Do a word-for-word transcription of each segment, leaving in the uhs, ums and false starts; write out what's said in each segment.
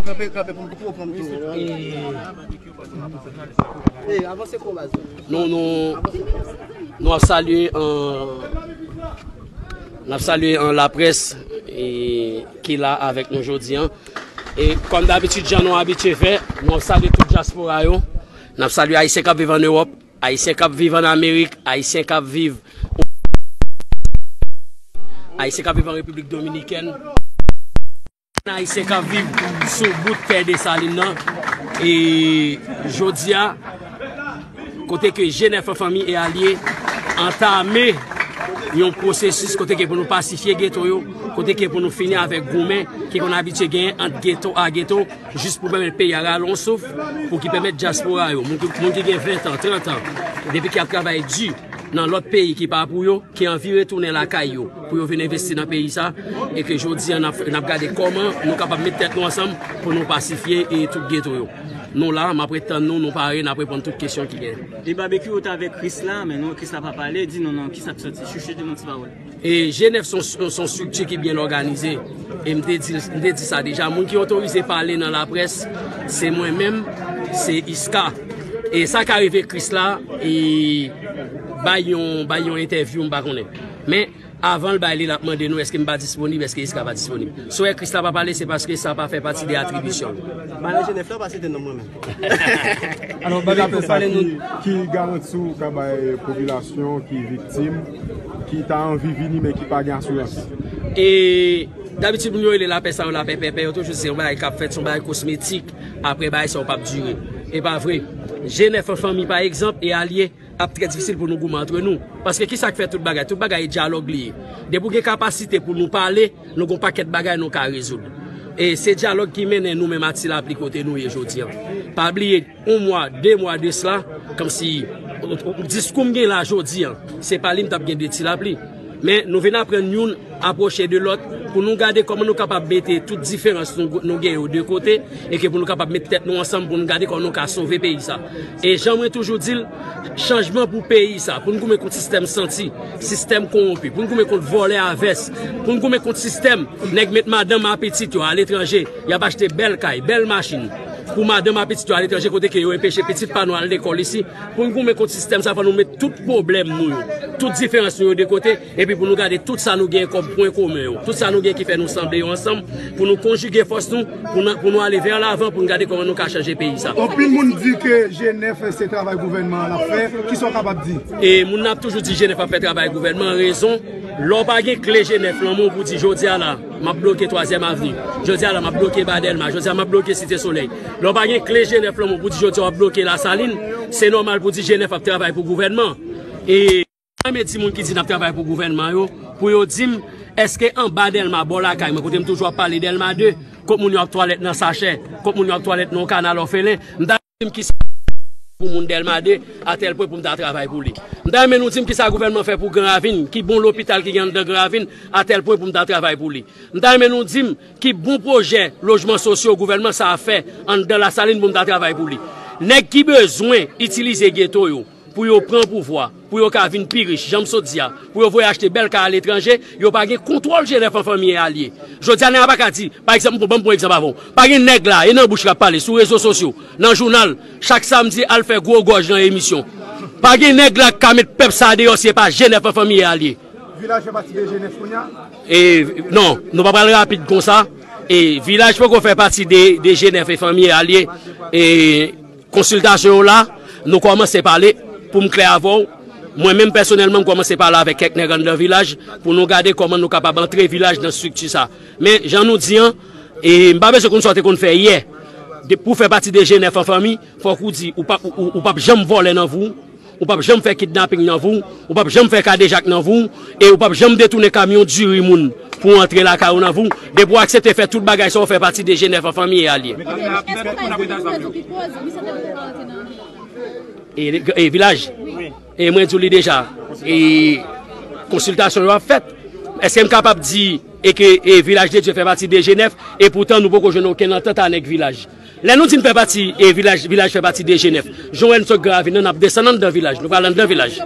Kanpe, kanpe pou m, pou m pran m tou. E, avanse kou baz. Nou, nou, nou ap salye, euh, n ap salye, euh, laprès, e, ki la avèk nou jodi an. E kòm dabitid, jan nou abitye fè, nou ap salye tout dyaspora yo. N ap salye Ayisyen k ap viv ann Ewòp, Ayisyen k ap viv ann Amerik, Ayisyen k ap viv, Ayisyen k ap viv an Repiblik Dominikèn, Ayisyen k ap viv sou bout tè Desalin nan. E jodi a, kote ke G nèf an Fanmi e Alye antame yon pwosesis kote ke pou nou pasifye geto yo, kote ke pou nou fini avèk goumen ki konn abitye genyen ant geto a geto, jis pou pèmèt peyi a rale yon souf, pou ki pèmèt dyaspora yo, moun ki, moun ki gen ven tan, trant an, depi ki ap travay di nan lòt peyi ki pa pou yo, ki anvi retounen lakay yo, pou yo vin envesti nan peyi sa, e ke jodi a n ap, n ap gade kòman nou kapab met tèt nou ansanm pou nou pasifye e tout geto yo. Nou la, m ap ret tann nou, nou pare, n ap reponn tout kesyon ki gen. E Babekyou, ou t avèk Krisla, men non, Krisla pa pale, di nou non, kisa k sòti, chouchoute nou ti pawòl. E G nèf se yon, se yon estrikti ki byen òganize. E m te di, m te di sa deja. Moun ki otorize pale nan laprès, se mwen menm, se Iska. E sa ka rive Krisla, e bay yon, bay yon entèvyou, m pa konnen. Men, avan l bay li, l ap mande nou èske m pa disponib, èske Iska pa disponib. Si w wè Krisla pa pale, se paske sa pa fè pati de atribisyon l. Malè G nèf la pa site non mwen menm. Alò, Babekyou, pale nou. Ki, ki garanti w ka bay popilasyon ki viktim, ki ta anvi vini men ki pa gen asirans? E dabitid, moun yo rele lapè sa yo lapè pèpè, yo toujou di se yon bagay k ap fèt, se yon bagay kosmetik, apre bagay sa yo p ap dire. E pa vre. G nèf an Fanmi, pa egzanp, e Alye, ap trè difisil pou nou goumen antre nou. Paske kisa k fè tout bagay? Tout bagay e dyalòg li ye. Depi w gen kapasite pou nou pale, nou gon pakèt bagay nou ka rezoud. E se dyalòg ki mennen nou menm ak Ti Lapli kote nou ye jodi an. Pa bliye, yon mwa, de mwa de sila, kòmsi, diskou m gen la jodi an, se pa li m t ap gen de Ti Lapli. Men nou vin aprann youn apwoche de lòt pou nou gade kòman nou kapab mete tout diferans nou, nou gen yo de kote, e ke pou nou kapab met tèt nou ansanm pou nou gade kòman nou ka sove peyi sa. E jan mwen toujou di l, chanjman pou peyi sa, pou n goumen kont sistèm santi, sistèm kowonpi, pou n goumen kont vòlè a vès, pou n goumen kont sistèm nèg met madanm a pitit yo aletranje, y ap achte bèl kay, bèl machin pou madanm a pitit yo aletranje, kote ke yo enpeche pitit pa nou al lekòl isi. Pou n goumen kont sistèm sa, fò nou met tout pwoblèm nou yo, tout diferans nou yo de kote, epi pou nou gade tout sa nou gen kòm pwen komen yo, tout sa nou gen ki fè nou sanble yo ansanm, pou nou konjige fòs nou, pou nou, pou nou ale vè lavan, pou nou gade kòman nou ka chanje peyi sa. Anpil moun di ke G nèf se travay gouvènman an l ap fè. Kisa w kapab di? E moun nan ap toujou di G nèf ap fè travay gouvènman, rezon, lè w pa gen kle G nèf lan men w pou di jodi a la, m ap bloke Twazyèm Avni. Jodi a la, m ap bloke Ba Dèlma. Jodi a, m ap bloke Site Solèy. Lè w pa gen kle G nèf lan men w pou di jodi a w ap bloke Lasalin, se nòmal pou di G nèf ap travay pou gouvènman. E mwen renmen di moun ki di n ap travay pou gouvènman yo, pou yo di m, èske anba Dèlma, bò lakay mwen, kote m toujou ap pale Dèlma de, kot moun yo ap twalèt nan sachè, kot moun yo ap twalèt nan yon kanal òfelen, m ta di m kisa pou moun Dèlma de, atèl pwen pou m ta travay pou li. M ta renmen nou di m kisa gouvènman fè pou Gran Ravin, ki bon lopital ki gen anndan Gran Ravin, atèl pwen pou m ta travay pou li. M ta renmen nou di m ki bon pwojè lojman sosyo gouvènman sa a fè anndan Lasalin pou m ta travay pou li. Nèg ki bezwen itilize geto yo pou yo pran pouvwa, pou yo ka vin pi rich, jan m sot di a, pou yo voye achte bèl kay aletranje, yo pa gen kontwòl G nèf an Fanmi e Alye. Jodi a, nèg la pa ka di, pa egzanp, bon, ban m pran egzanp avè w. Pa gen nèg la, e nan bouch l ap pale, sou rezo sosyo, nan jounal, chak samdi, al fè gwo gòj nan emisyon. Pa gen nèg la k ka met pèp sa a deyò si e pa G nèf an Fanmi e Alye. Vilaj fè pati de G nèf kounye a? E, non, nou pa pral rapid konsa. E Vilaj poko fè pati de, de G nèf e Fanmi e Alye. E konsiltasyon yo la, nou kòmanse pale, pou m klè avè w. Mwen menm pèsonèlman, m kòmanse pale avèk kèk nèg anndan Vilaj pou nou gade kòman nou kapab antre Vilaj nan estrikti sa. Men, jan nou di an, e m pa bezwen konn sa w te konn fè yè. De, pou w fè pati de G nèf an Fanmi, fòk ou di, ou p ap, ou, ou p ap janm vòlè nan vi w, ou p ap janm fè kidnaping nan vi w, ou p ap janm fè kadejak nan vi w, e ou p ap janm detounen kamyon diri moun pou w antre lakay ou nan vi w. Depi w aksepte fè tout bagay sa yo, w fè pati de G nèf an Fanmi e Alye. Men kòm n ap, men kòm n ap ret a zam yo. E, e Vilaj. E mwen di w li deja. E konsiltasyon yo ap fèt. Èske m kapab di e ke, e Vilaj de Dye fè pati de G nèf, e poutan nou poko jwenn okenn antant a nèg Vilaj? Lè nou di n fè pati, e Vilaj, Vilaj fè pati de G nèf, jan w wè n sot Gran Ravin nan, n ap desann anndan Vilaj, nou pral anndan Vilaj.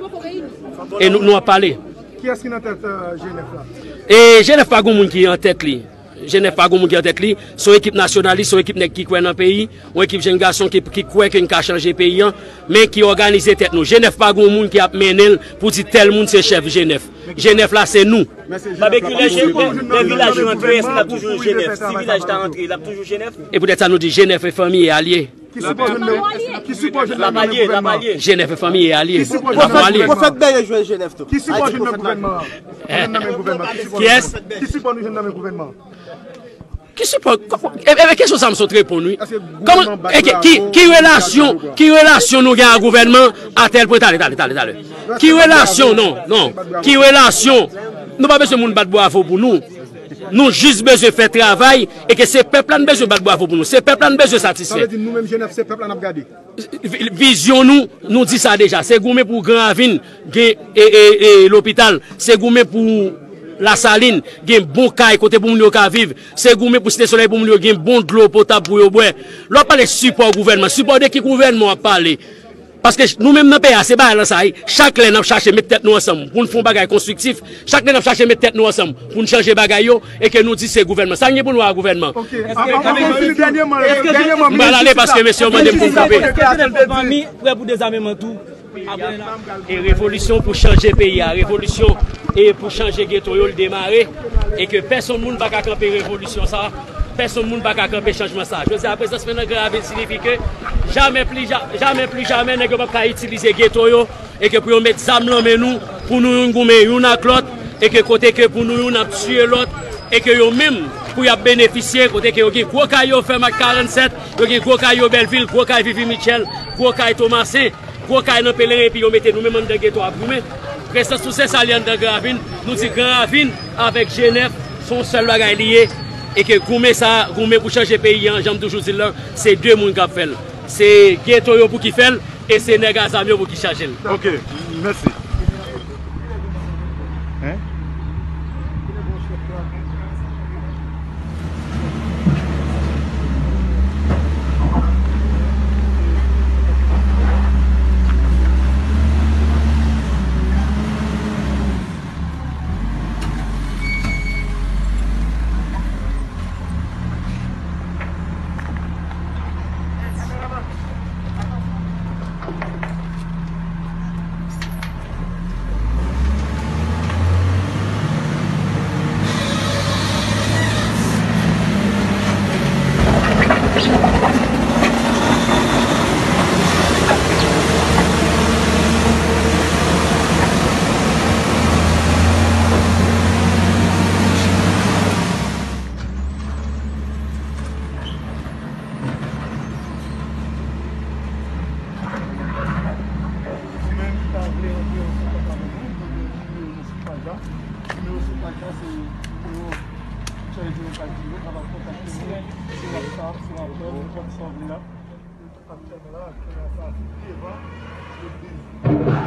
E nou, nou ap pale. Kiyès ki nan tèt, euh, G nèf la? E G nèf pa gen moun ki an tèt li. Jenèf pa gen moun ki an tèt li, se yon ekip nasyonalis, se yon ekip nèg ki kwè nan peyi, yon ekip jenn gason ki, ki kwè ke n ka chanje peyi an, men ki òganize tèt nou. Jenèf pa gen moun ki ap mennen l pou di tèl moun se chèf Jenèf. Jenèf la se nou. Babeki, lè je-, lè, lè vilaj rantre, èske l ap toujou Jenèf? Si vilaj ta rantre, l ap toujou Jenèf? E poutèt sa nou di Jenèf e fanmi e alye. Ki sipò jwenn nan, ki sipò jwenn nan men gouvènman? Jenèf e fanmi e alye. Ki sipò jwenn nan men gouvènman? Pwofèt Bèye jwenn Jenèf tou. Ki sipò jwenn nan gouvènman? Jwenn nan men gouvènman? Ki sipò? Kiyès? Ki sipò nou jwenn nan men gouvènman? Ki sipò? E, e, kesyon sa m sot reponn, wi. Kòman, e, ki, ki, ki relasyon, ki relasyon nou gen ak gouvènman a tèl pwen? Talè, talè, talè, talè. Ki relasyon, non, non. Ki relasyon? Nou pa bezwen moun bat bravo pou nou. Nou jis bezwen fè travay e ke se pèp la n bezwen bat bravo pou nou. Se pèp la n bezwen satisfè. Sa vle di nou menm Jenèf se pèp la n ap gade. Vi-, vizyon nou, nou di sa deja. Se goumen pou Gran Ravin gen, e, e, e, lopital. Se goumen pou Lasalin gen bon kay kote pou moun yo ka viv. Se goumen pou Site Solèy pou moun yo gen bon dlo potab pou yo bwè. Lè w ap pale sipò gouvènman, sipò de ki gouvènman w ap pale? Paske nou menm nan peyi a, se bagay lan sa ye. Chak lè n ap chache met tèt nou ansanm pou n fè yon bagay konstriktif, chak lè n ap chache met tèt nou ansanm pou n chanje bagay yo, e ke nou di se gouvènman. Sa n gen pou nou a gouvènman? Ok. Avan, avan w fini, dènyèman, dènyèman, m pral ale paske mesye yo mande m pou m kanpe. Èske Jenèf e fanmi prè pou dezameman tou? E revolisyon pou chanje peyi a, revolisyon e pou chanje geto yo, l demare. E ke pèsonn moun pa ka kanpe revolisyon sa, pèsonn moun pa ka kanpe chanjman sa. Jodi a, prezans mwen nan Gran Ravin siyifi ke jamè pli ja-, jamè pli jamè nèg yo p ap ka itilize geto yo, e ke pou yo met zam lan men nou, pou nou youn goumen youn ak lòt, e ke kote ke pou nou youn ap tiye lòt, e ke yo menm pou y ap benefisye, kote ke yo gen gwo kay yo fèm ak karannsèt, yo gen gwo kay yo Bèlvil, gwo kay Vivi Mitchell, gwo kay Tomasen, gwo kay nan Pelerin, epi yo mete nou menm anndan geto ap goumen. Prezans nou se sa li anndan Gran Ravin. Nou di Gran Ravin avèk Jenèf se yon sèl bagay li ye. E ke goumen sa, goumen pou chanje peyi an, jan m toujou di l lan, se de moun k ap fè l. Se geto yo pou ki fè l, e se nèg a zam yo pou ki chaje l. Ok, mèsi. Hein? Ou menm ki ta vle rantre ansanm avèk nou, nou gen nimewo nou sou paj la. Nimewo sou paj la se nimewo chèz yo, paj yo, kapab kontakte nou sou WhatsApp, sou apèl, nenpòt sa w vle la. Aktyèlman la, aktyèlman sa, se devan legliz.